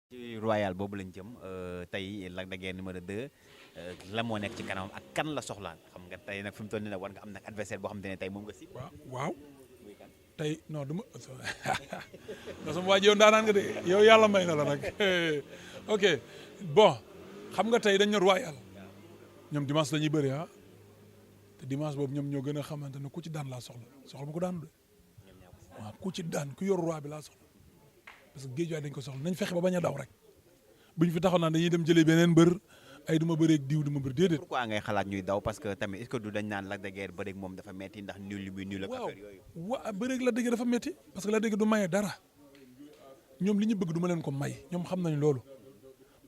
ci royal boobu lañ jëm tey Lac de Guerre numéro 2 la moo nekk ci kanamam ak kan la soxlaan xam nga tey nag fi mu toll nii nag war nga am nag adversaire boo xam te ne tey moom nga si. waaw tey non du ma non sama waa ji yow ndaanaan nga de yow yàlla may na la nag ok bon xam nga tey dañ ne royal ñoom dimanche la ñuy bëri te dimanche boobu ñoom ñoo gën a xamante ne ku ci daan laa soxla ma ko daanu de waaw ku ci daan ku yor roi bi laa soxla parce que géej waay dañ ko soxla nañ fexe ba bañ a daw rek buñ fi taxaw naan dañuy dem jëlee beneen mbër ay du ma bëreeg diw du ma bëri déedéet. pourquoi ngay xalaat ñuy daw parce que tamit est-ce que du dañ naan Lac de Guerre bëreeg moom dafa metti ndax nul li muy nul ak affaire yooyu. waaw bëreeg Lac de Guerre dafa metti parce que Lac de Guerre du maye dara ñoom li ñu bëgg du ma leen ko may ñoom xam nañ loolu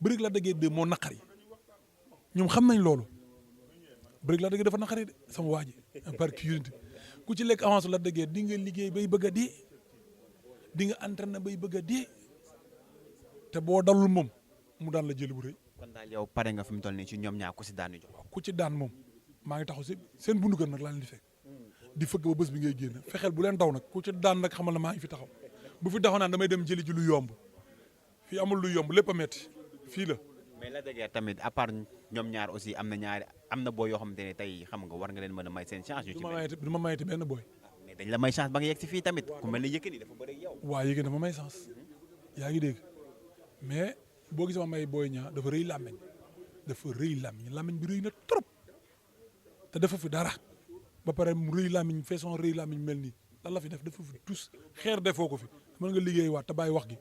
bëreeg Lac de Guerre 2 moo naqari ñoom xam nañ loolu bëreeg Lac de Guerre dafa naqari de sama waa ji par curiosité ku ci lekk avance Lac de Guerre di nga liggéey bay bëgg a dee di nga entraîné bay bëgg a dee te boo dalul moom mu daan la jël bu rëy. kon daal yow pare nga fi mu toll nii ci ñoom ñaar ku si daan jox. ku ci daan moom maa ngi taxaw si seen bundu kër nag laa leen di fekk di fëgg ba bés bi ngay génn fexeel bu leen daw nag ku ci daan nag xamal na maa ngi fi taxaw bu fi taxaw naan damay dem jëli ji lu yomb fii amul lu yomb lépp a metti fii la. mais Lac de Guerre tamit à part ñoom ñaar aussi am na boo yoo xamante ne tey xam nga war nga leen mën a may seen chance. ñu ci du ma mayati benn booy. mais dañ la may chance ba nga yegg si fii tamit ku mel ne Yékini dafa bëri ak yow. waaw Yékini dafa may chance yaa ngi dégg mais boo gisee ma may booy ñaar dafa rëy làmmeñ làmmeñ bi rëy na trop te dafa fi dara ba pare mu rëy làmmeñ façon rëy làmmeñ mel nii lan la fi def dafa fi tous xeer defoo ko fi mën nga liggéey waat te bàyyi wax gi